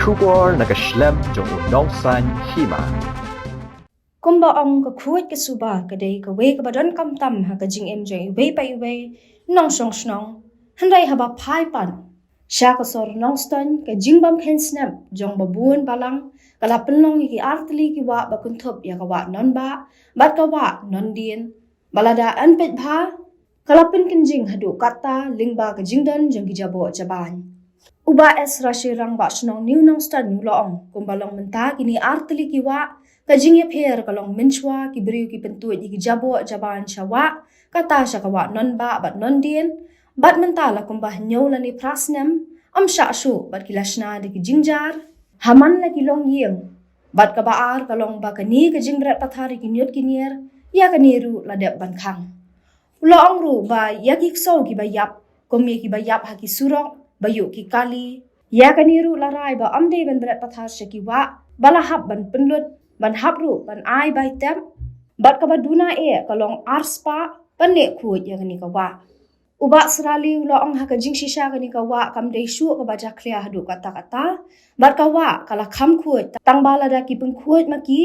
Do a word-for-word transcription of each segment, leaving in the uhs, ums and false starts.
Khubor na ka shlem jong u Nongsaiñ Hima. Kumba ong, ka khuid ka suba ka dei kawei kaba donkam tam ha ka jingim jong iwei pa iwei nongshong shnong. Hynrei haba phai pat sha ka sor Nongstoiñ, ka jingbam kheiñ snep jong ba bun balang ka la pynlong ïa ki artylli ki wah ba kynthup ïa ka wah Nonbah bad ka wah Nondien, ba lada yn peit bha, ka la pynkynjing haduh katta lyngba ka jingdon jong ki jaboh jaban. U Bah S Rashid, Rangbah Shnong New Nongstoiñ, u la ong, kumba long mynta kine artylli ki wah, ka jingïapher ka long mynshuwa ki briew ki pyntuid ïa ki jaboh jaban sha wah, kata sha ka wah Nonbah bad Nondien, bad mynta la kumba hynñiew lane phra snem, ym shah shuh bad ki la shna da ki jingjar ha man la ki longïing. Bad kaba ar ka long ba kane ka jingbret pathar ïa ki ñiut ki ñier, ïa kane ruh la dep ban khang. U la ong ruh ba ïa ki ksew kiba ïap, kum ïa kiba ïap ha ki surok, ba ïuh ki kali, ïa kane ruh la rai ba ym dei ban bret pathar sha ki wah ba la hap ban pynlut, ban hap ruh ban ai bai tep. Bad kaba duna eh ka long ar spah ban leh khuid ïa kane ka wah. U Bah Srali u la ong, ha ka jingshisha kane ka wah kam dei shuh kaba jakhlia haduh katta katta. Bad ka wah ka la kham khuid, tang ba lada ki pynkhuid ma ki,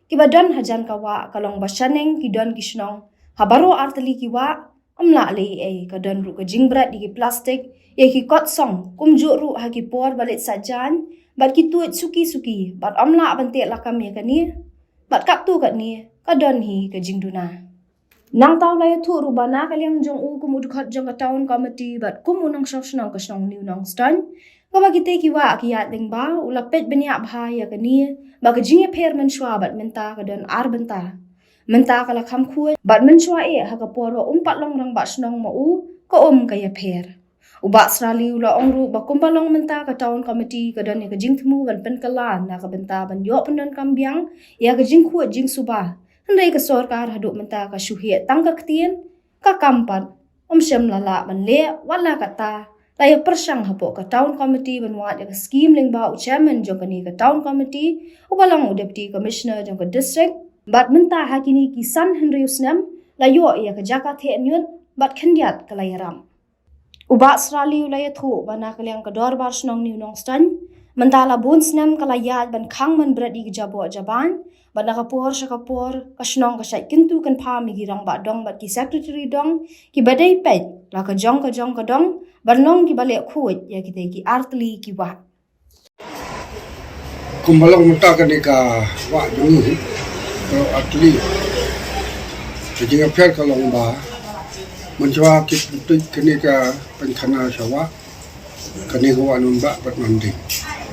kiba don hajan ka wah ka long ba shaneng ki don ki shnong ha baroh artylli ki wah, ym lah lei ei, ka don ruh ka jingbret ïa ki plastik, ïa ki kot song, kumjuh ruh ha ki por ba leit sah jaiñ, bad ki tuid suki suki, bad ym lah ban teh lakam ïa kane, bad katto katne ka don hi ka jingduna. Nangta u la ïathuh ruh ba na ka liang jong u kum u dkhot jong ka Town Committee bad kum u nongshong shnong ka shnong New Nongstoiñ, kaba kitei ki wah ki ïaid lyngba, u la peit bniah bha ïa kane, ba ka jingïapher mynshuwa bad mynta ka don ar bynta. Mynta ka la kham khuid, bad mynshuwa eh ha ka por ba um pat long rangbah shnong ma u, ka um ka ïapher. U Bah Srali u la ong ruh ba kumba long mynta ka Town Committee ka don ïa ka jingthmu ban pynkylla na ka bynta ban ïoh pyndonkam biang ïa ka jingkhuid jingsuba. Hynrei ka sorkar haduh mynta ka shu heh tang ka ktien, ka kam pat ym shym la lah ban leh wat la katta. La ïa pyrshang hapoh ka Town Committee ban wad ïa ka skim lyngba u chairman jong kane ka Town Committee, uba long u Deputy Commissioner jong ka district. Bad mynta ha kine ki san hynriew snem la ïoh ïa ka jaka theh ñiut bad khyndiat ka la ïarap. U Bah Srali u la ïathuh ba na ka liang ka dorbar shnong New Nongstoiñ, mynta la bun snem ka la ïaid ban khang ban bret ïa ki jaboh jaban, bad na ka por sha ka por ka shnong ka shait kyntu kynpham ïa ki rangbah dong bad ki secretary dong, kiba dei peit la ka jong ka jong ka dong, ban long kiba leh khuid ïa kitei ki artylli ki wah. Kumba long mynta kane ka wah jong ngi, ka artylli, ka jingïapher ka long ba mynshuwa ki pyntuid kane ka pynkhana sha wah, kane ka wah Nonbah bad Nondien.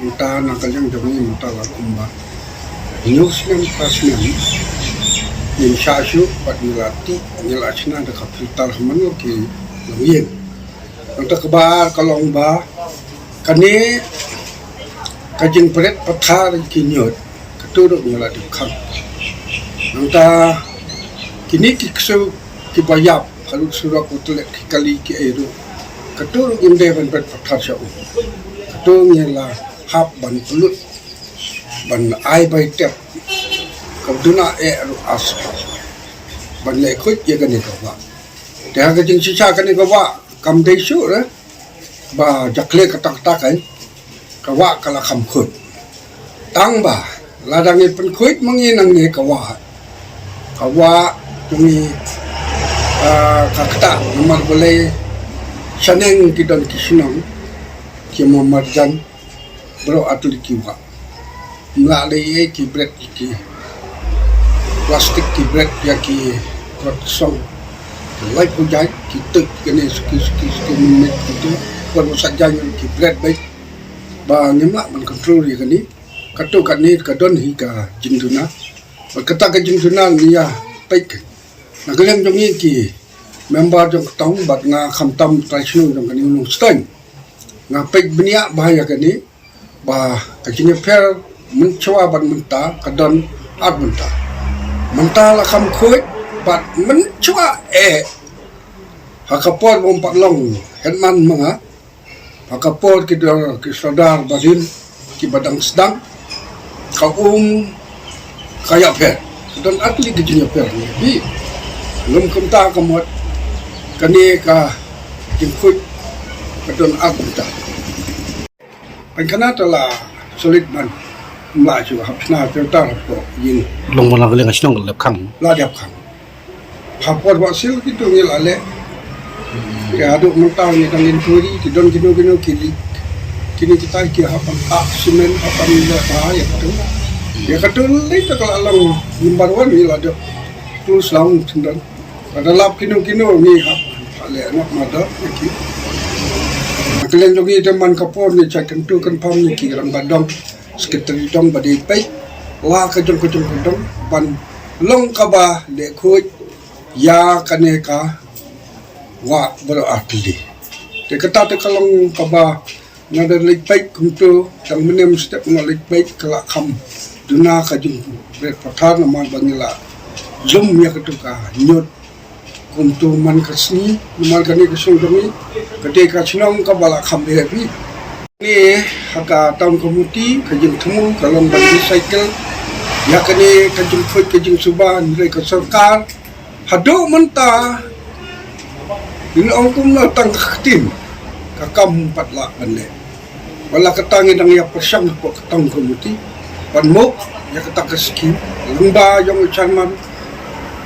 Mynta na ka liang jong ngi mynta la kumba hynñiew snem, phra snem, ngim shah shuh bad ngi la tih, ngi la shna da ka filter ha man la ki longïing. Nangta kaba ar ka long ba kane ka jingbret pathar ki ñiut, kato ruh ngi la dep khang. Nangta kine ki ksew kiba ïap ha lut surok, u tlek ki kali ki ei ruh, kato ruh ngim dei ban bret pathar sha u. Kato ngi la hap ban pynlut, ban ai bai tep, ka duna eh ruh ar spah ban leh khuid ïa kane ka wah. Te ha ka jingshisha kane ka wah kam dei shuh re ba jakhlia katta katta, ka wah ka la kham khuid. Tang ba lada ngi pynkhuid ma ngi nangne ka wah, ka wah jong ngi, ah, ka ktah, namar balei, shaneng ki don ki shnong, ki marjan baroh artylli ki wah. Ym lah lei ei ki bret ïa ki plastik, ki bret ïa ki kot song. Ki lai pujai, ki tuid kane suki suki suki mynmiet, ki tuid. Kot ba sah jaiñ ki bret beit. Ba ngim lah ban control ïa kane. Kato kane ka don hi ka jingduna. Bad kata ka jingduna ngi ïa peit. Na ka liang jong ngi ki member jong ka town bad nga khamtam trai shnong jong kane u Nongstoiñ, nga peit bniah bha ïa kane, ba ka jingïapher mynshuwa bad mynta ka don ar bynta. Mynta la kham khuid bad mynshuwa eh, ha ka por ba ym pat long headman ma nga, ha ka por ki dor ki sordar barim kiba dang sdang, ka um ka ïapher. Ka don artylli ka jingïapher. Hi, lum kumta ka mut kane ka jingkhuid ka don ar bynta. Pynkhana te la Solid ban. Mla chu hap sna te tar ko yin. Long ban la ka liang ka shnong ka lep khang. La dep khang. Ha por Bah Sil ki tu ngi la leh. Ki adu mynta ngi dang inquiry ki don kino kino ki leak. Kini kita ki hap ban hap cement hap ban la ba ya katu. Ya katu le ta ka la long number one ngi la dep. Tu slang tendon. Ka da lap kino kino ngi hap. Leh nok mada ya ki. Ka liang jong ngi te man ka por ngi chak tentu kan pam ngi ki rang ba dong. Secretary dong ba dei peit la ka jong ka jong ka dong ban long kaba leh khuid ya kane ka wah baroh artylli. Te kata te ka long kaba nga da leit peit kumto tang mynne mynstep nga leit peit ka la kham duna ka jong bret pathar namar ba ngi la lum ya katu ka ñiut. Kumto man ka sngi, man kane ka shnong jong ngi, ka dei ka shnong kaba la kham heavy. Ni ha ka town committee ka jingthmu ka long ban recycle. Ya kane ka jingkhuid ka jingsuba hynrei ka sorkar haduh mynta ngi ong kumno tang ka ktien ka kam pat lah ban leh. Wat la kata ngi dang ïa pyrshang hapoh ka town committee ban muk ïa kata ka skim lyngba jong u chairman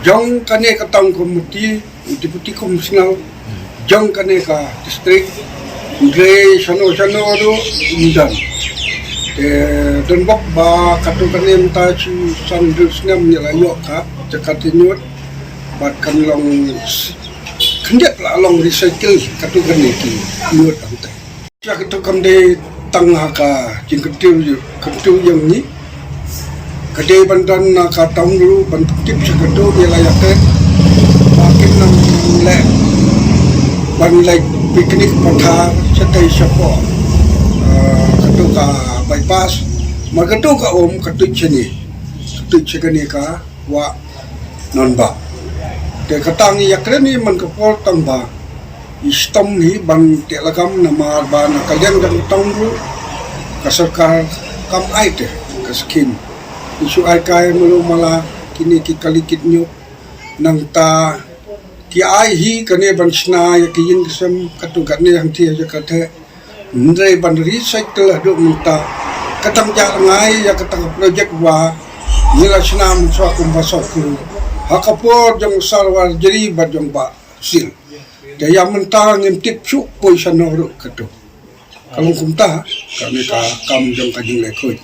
jong kane ka town committee, u deputy commissioner jong kane ka district. Hynrei shano shano ruh ym don. Te don bok ba katto katne mynta shi san hynriew snem ngi la ïoh ka jaka te ñiut bad kan long s- khyndiat la long recycle katto katne ki ñiut hangta. Ïa katu kam dei tang ha ka jingkyntiew, kyntiew ïa ngi. Ka dei ban don na ka town ruh ban pyntip sha katu ïa la ïa ka ba kin nang leh ban leit picnic pathar shatai shapoh. Ah, katu ka bypass. Mar katu ka um katu shane. Katu shane ka wah non ba. Te kata ngi ïa kren hi man ka por tang ba i stom hi ban teh lagam namar ba na ka liang jong ka town ruh ka sorkar kam ai te ka skim. I shu ai kai malu mala kine ki kali kit ñiut nangta ki ai hi kane ban shna ïa ki ïing ki sem katu katne hangti ïa kata. Hynrei ban recycle haduh mynta ka dang jah rngai ïa kata ka project ba ngi la shna mynshuwa kumba saw klur ha ka por jong Sir Warjri bad jong Bah Sil. Te ïa mynta ngim tip shuh poi shano ruh katu. Ka long kumta kane ka kam jong ka jingleh khuid.